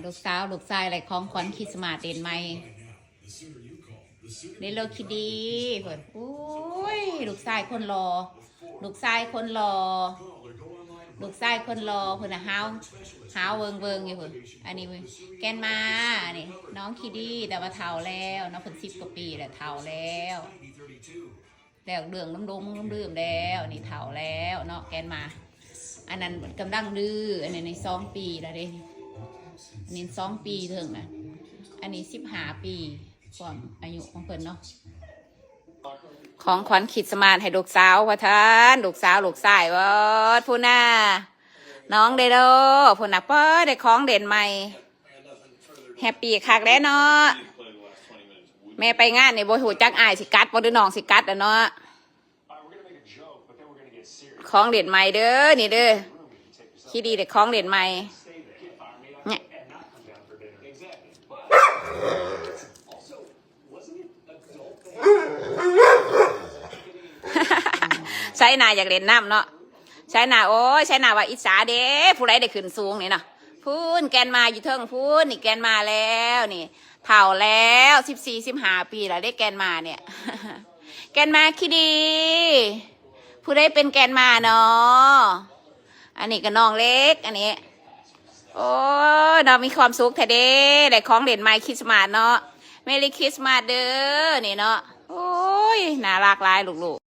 ລູກສາວລູກຊາຍໄດ້ຂອງຂວັນຄຣິດສະມາດເດນໃໝ່ ເດໂລຄິດດີເພິ່ນ. ໂອ້ຍ ລູກຊາຍຄົນຫຼໍ່ ລູກຊາຍຄົນຫຼໍ່ ລູກຊາຍຄົນຫຼໍ່ເພິ່ນນະ ຫາວ ຫາວເວີງໆຢູ່ເພິ່ນ. ອັນນີ້ແກນມາ ອັນນີ້ນ້ອງຄິດດີ ແຕ່ວ່າເຖົ້າແລ້ວເນາະ ເພິ່ນສິບກວ່າປີແລ້ວ ເຖົ້າແລ້ວ ແລ້ວເລື່ອງລົມໆລືມໆແລ້ວ ນີ້ເຖົ້າແລ້ວເນາະ ແກນມາ. ອັນນັ້ນກຳລັງດື້ ອັນນີ້ສອງປີແລ້ວເດ້ ອັນນີ້ສອງປີເຖິງນະ ອັນນີ້ສິບຫ້າປີ ຄວາມອາຍຸຂອງເພິ່ນເນາະ. ຂອງຂວັນຄຣິດສະມາດໃຫ້ລູກສາວວ່າຊັ້ນ ລູກສາວລູກຊາຍ ເວີດ ພຸ້ນນະ ນ້ອງເດໂລ ພຸ້ນນະ ເປີດ ໄດ້ຂອງເຫຼັ້ນໃໝ່ ແຮບປີຄັກແລ້ວເນາະ. ແມ່ໄປງານນີ້ບໍ່ຮູ້ຈັກອ້າຍຊິກັດບໍ່ ຫຼືນ້ອງຊິກັດລະເນາະ. ຂອງເຫຼັ້ນໃໝ່ເດີ ນີ້ເດີ ຄິດດີ ໄດ້ຂອງເຫຼັ້ນໃໝ່ ໄຊນາຢາກເຫຼັ້ນນ້ຳເນາະ ໄຊນາ. ໂອ້ຍ ໄຊນາວ່າອິດສາເດ້ ຜູ້ໃດໄດ້ຂຶ້ນສູງນີ້ນະ. ພຸ້ນແກນມາຢູ່ເທິງພຸ້ນ ນີ້ແກນມາແລ້ວ ນີ້ເຖົ້າແລ້ວ ສິບສີ່ ສິບຫ້າປີແລ້ວເດ້ ແກນມານີ້ ແກນມາຄິດດີ. ຜູ້ໃດເປັນແກນມາເນາະ? ອັນນີ້ກໍນ້ອງເລັກ ອັນນີ້ ໂອ້ຍ ນ້ອງມີຄວາມສຸກແທ້ເດ້ ໄດ້ຂອງເຫຼັ້ນໃໝ່ຄຣິດສະມາດເນາະ. ເມຣີຄຣິດສະມາດເດີ ນີ້ເນາະ. ໂອ້ຍ ໜ້າລັກຫຼາຍລູກໆ.